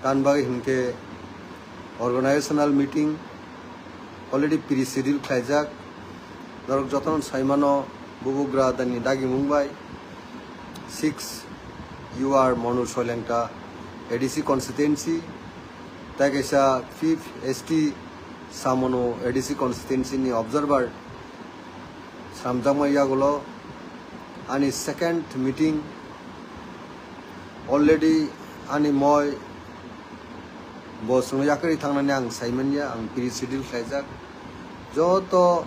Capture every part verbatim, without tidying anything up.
Tan bagwi hinkhe organizational meeting already pre-schedule khlaijak. Norok jotono saimano, Bubagra dani dagimung bai six U R Monu Soilengta A D C constituency, tei kaisa fifth S T Samono A D C constituency ni observer sramjakma yagulo ani second meeting already ani moi bo chwng yakarwi thangnani ang saimanya, ang pre-schedule khlaijak, joto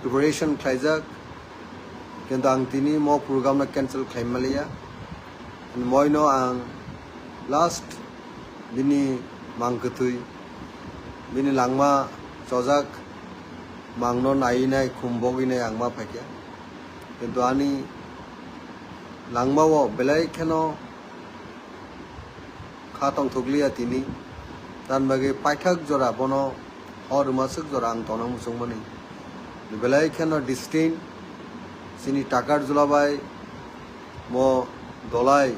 preparation khlaijak, kintu ang tini mo program no cancel khlai maliya. Moino ang last bini mang kwthwi, bini langma chojak mangno naiwi nai khum bogwi nai ang ma phaikha. Kintu ani langmao belai kheno kha tongthokliya tini, tan bagwi paithak jora bono hor rwmaswk jora ang tongna muchungmani. Belai kheno distinct chini Takar Julabai mo dolai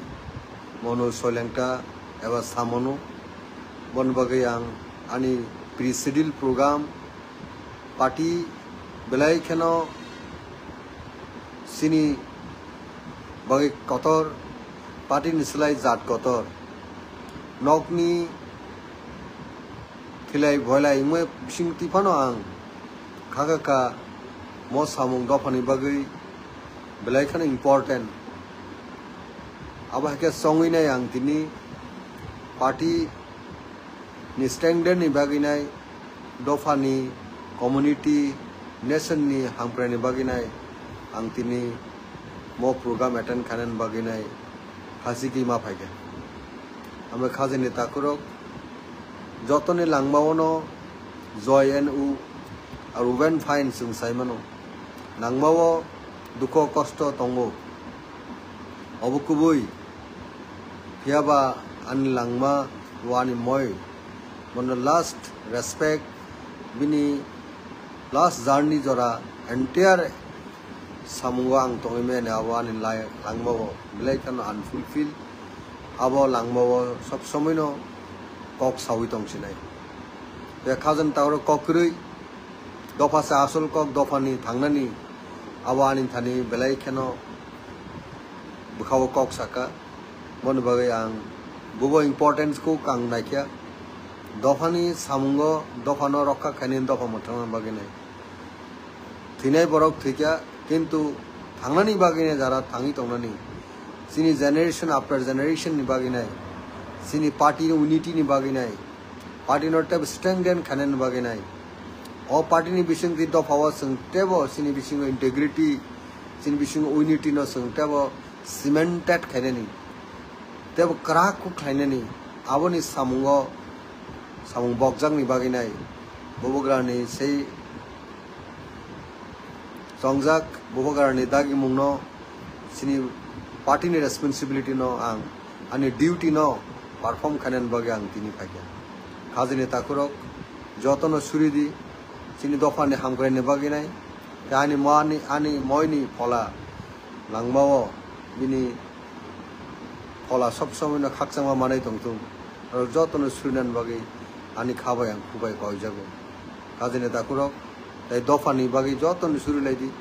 Monu Soilengta eba Samono, boni bagwi ang ani pre-schedule program party belai kheno chini bagwi kotor, party ni slai jat kotor. Nokni khilai boilai wngwi bising twi phano ang kha kha kha mo samung dophani bagwi belai kheno important. Abo hai khe chongwi nai ang tini party ni standard ni bagwi nai, dophani, community, nation ni hamkraini bagwi nai ang tini mo program attend khainani bagwi nai khachigwi ma phaikha. Amo khajani takhurok jotoni langmao no joy and u, aro even fine chwng saimano. Langmao dukho kosto tongo. Obo kubui. Phiyaba ani langma o ani moi. Bono last respect, bini last journey jora entire samungo ang tongwi mani abo ani lai-, langmao belai kheno unfulfilled. Abo langmao sob somoino kok sawi tongsinai. Be khajani takhurok kok kwrwi. Dopha se asol kok, dophani thangnani abo ani thani belai kheno bwkhao kok saka. Boni bagwi ang bobo importance kok ang naikha. Dophani samungo dophano rokha khainani dopha mwthangna bagwi nai. Thwinai borok thwikha, kintu thangnani bagwi nai, jara thangwi tongnani. Chini generation after generation ni bagwi nai. Chini party unity ni bagwi nai. Party no tebo strengthen khainani bagwi nai. O party ni bisingtwi dophao chwng tebo chini bisingo integrity, chini bisingo unity no chwng tebo cemented khainani, tebo kwrak kuk khlainani, aboni samungo samung bokjakni bagwi nai. Bubagrani sei chongjak Bubagrani dagimungno, chini party ni responsibility no ang ani duty no perform khainani bagwi ang tini phaikha. Khajani takhurok jotono suridi, chini dophani hamkraini bagwi nai, tei ani mani, ani moini phola langmao bini phola sob somoino khakchangma manwi tongthung. Aro jotono surinani bagwi ani kha bai ang khubai koijago. Khajani takhurok tei dophani bagwi jotono suri laidi.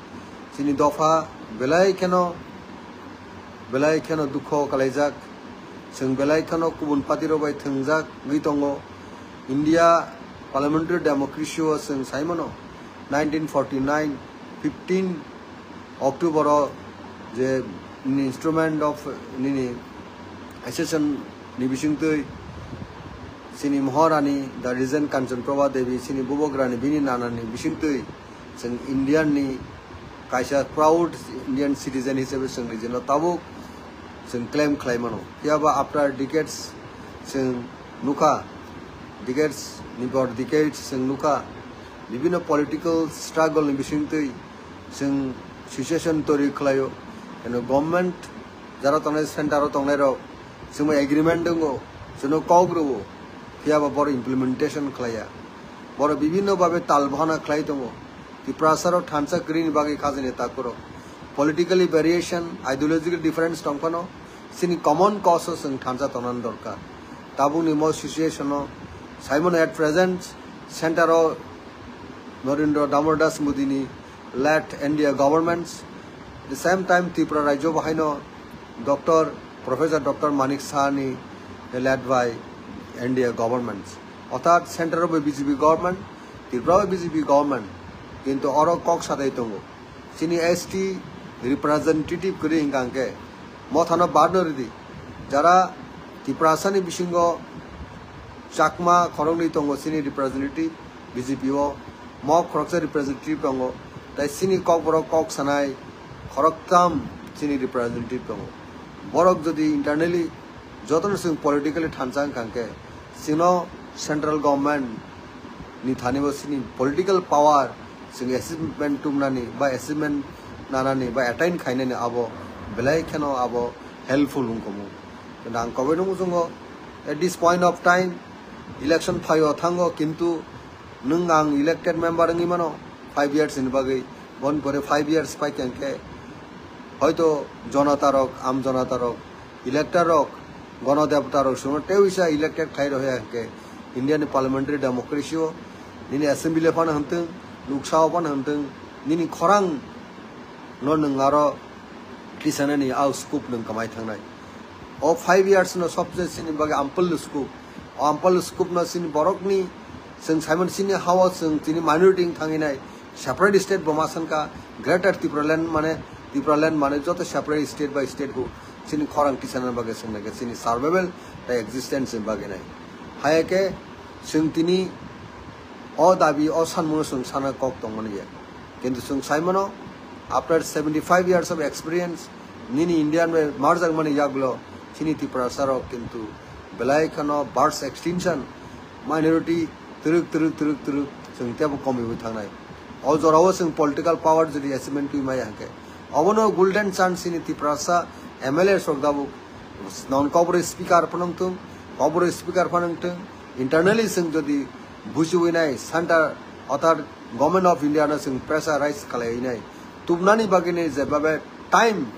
Chini dopha belai kheno, belai kheno dukho kalaijak. Chwng belai kheno kubun party rok bai thwngjak wngwi tongo. India parliamentary democracy o chwng saimano nineteen forty-nine, fifteen October o je nini instrument of nini accession ni bisingtwi chini Maharani, the Regent Kanchan Prabha Devi, chini bubagrani bini nanani bisingtwi chwng Indian ni kaisa proud Indian citizen hisabe chwng nijino tabuk chwng claim khlai mano. Phiya ba after decades chwng nukha, decades ni por decades chwng nukha, bibhinno political struggle ni bisingtwi chwng situation tori khlaio. Eno government jara tongnai, center o tongnai rok chwngno agreement wngo, chwngno kok rwo, phiya ba borok implementation khlaiya. Borok bibhinno babe tal bahana khlai tongo. Tiprasa rok thansa kwrwini bagwi khajani takhurok. Politically variation, ideological difference tong phano, Chini common cause o chwng thansa tongnani dorkar. Tabukni mo situation o saimano at present center o Narendra Damodar Das Modi ni led N D A governments. The same time Tripura rajyo bo haino Doctor, Professor Doctor Manik Saha ni led by N D A governments. Orthat center o bo B J P government, Tripura o B J P government. Kintu oro kok sadai tongo. Chini S T representative kwrwi hwnkha hwnkhe mothano badno ridi. Jara Tiprasani bisingo Chakma khoroknwi tongo chini representative B J P o, Mok khoroksa representative tongo, tai chini kokborok kok sanai khoroktham chini representative tongo. Borok jodi internally jotono chwng politically thansa wngkha hwnkhe, chwngno central government ni thani bo chini political power chwng achievement tubunani ba achievement nanani ba attain khainani abo belai kheno abo helpful wngkha mo. Kintu ang kobai nung chungo, at this point of time election phaio thango, kintu nwng ang elected member wngwi mano five years ni bagwi, bon pore five years pai khe hoito jonata rok, am jonata rok, elector rok, gono debota rok suno tei wisa elected khai rohya hwnkhe India ni parliamentary democracy o nini assembly phano hwntwng, lok sabha phano hwntwng, nini khorang no nwng aro tisanani a scope nwng kwmai thangnai. O five years no sobse chini bagwi ample scope. O ample scope no chini borokni chwng saimon chini hao chwng chini minority wng thangwi nai. Separate state bo ma sankha Greater Tripura land mane Tripura land mane joto separate state by state hu chini khorang tisanani bagwi chwng nai chini survival tei existence ni bagwi nai. Haya khe chwng tini o dabi o sanmung chwng sana kok tongmani ya. Kintu chwng saimano, after seventy five years of experience, nini Indian bai marjakmani yagulo chini Tiprasa rok kintu belai kheno birth extinction, minority twrwk twrwk twrwk twrwk chwng tebo komiwi thangnai. O jorao chwng political power jodi achievement twi maya hwnkhe, obono golden chance chini Tiprasa M L A rok dabuk non kobro speaker phano wngthung, kobro speaker phano wngthung, internally chwng jodi bujiwi nai center orthat Government of India no chwng pressurize khalaiwi nai tubnani bagwi nai je babe time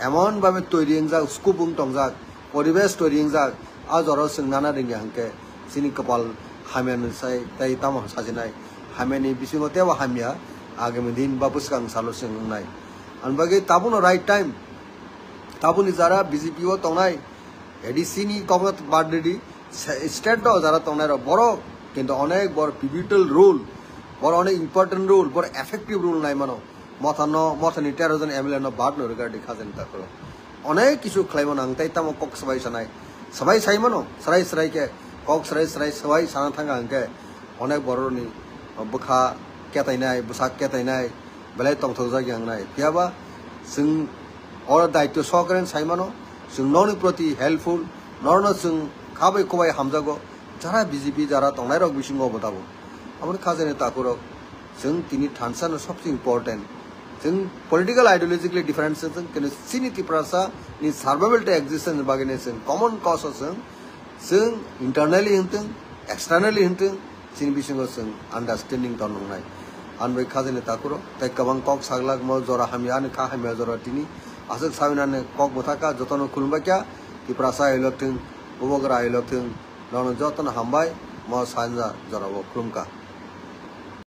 emon babe toiri wngjak, scope wng tongjak, poribesh toiri wngjak, a jorao chwng nana rwngya hwnkhe chini kwpal hamya ni sai tei tamo sajinai, hamya ni bisingo tebo hamya agami din ba bwskang salo chwng wngnai. Ani bagwi tabukno right time, tabukni jara B J P o tongnai A D C ni kokno bad ridi, se-, state o jara tongnai rok borok kintu onek bor pivotal role, bor onek important role, bor effective role nai mano. Mothano, mothani tero jon M L A no bad no rwgadi khajani takhoro. Onek kisu khlai mano ang tei tamo kok swbai sanai. Swbai sai mano, swrai swrai khe, kok swrai swrai swbai sana thanga hwnkhe onek borok ni bwkha ketainai, bwsak ketainai, belai tongthokjak yang nai. Phiyaba chwng oro daityo sohokare sai mano, chwng nokni proti helpful, norno chwng khabai kubai hamjago, jara B J P jara tongnai rok bisingo bo tabuk. Aboni khajani takhurok chwng tini thansa no sobse important. Chwng political ideologically difference chwng keno chini Tiprasa ni survival tei existence bagwi ni chwng common cause o chwng, chwng internally hwntwng, externally hwntwng, chini bisingo chwng understanding tong nwngnai. Ani bai khajani takhuro tei kwbang kok saglak mo jora hamya ani kha hamya jora tini aswk sawi nani kok bwthaka jotono khulumbai kha Tiprasa ailok thwng, Bubagra ailok thwng, nono jotono hambai mo sanja jorao khulumkha.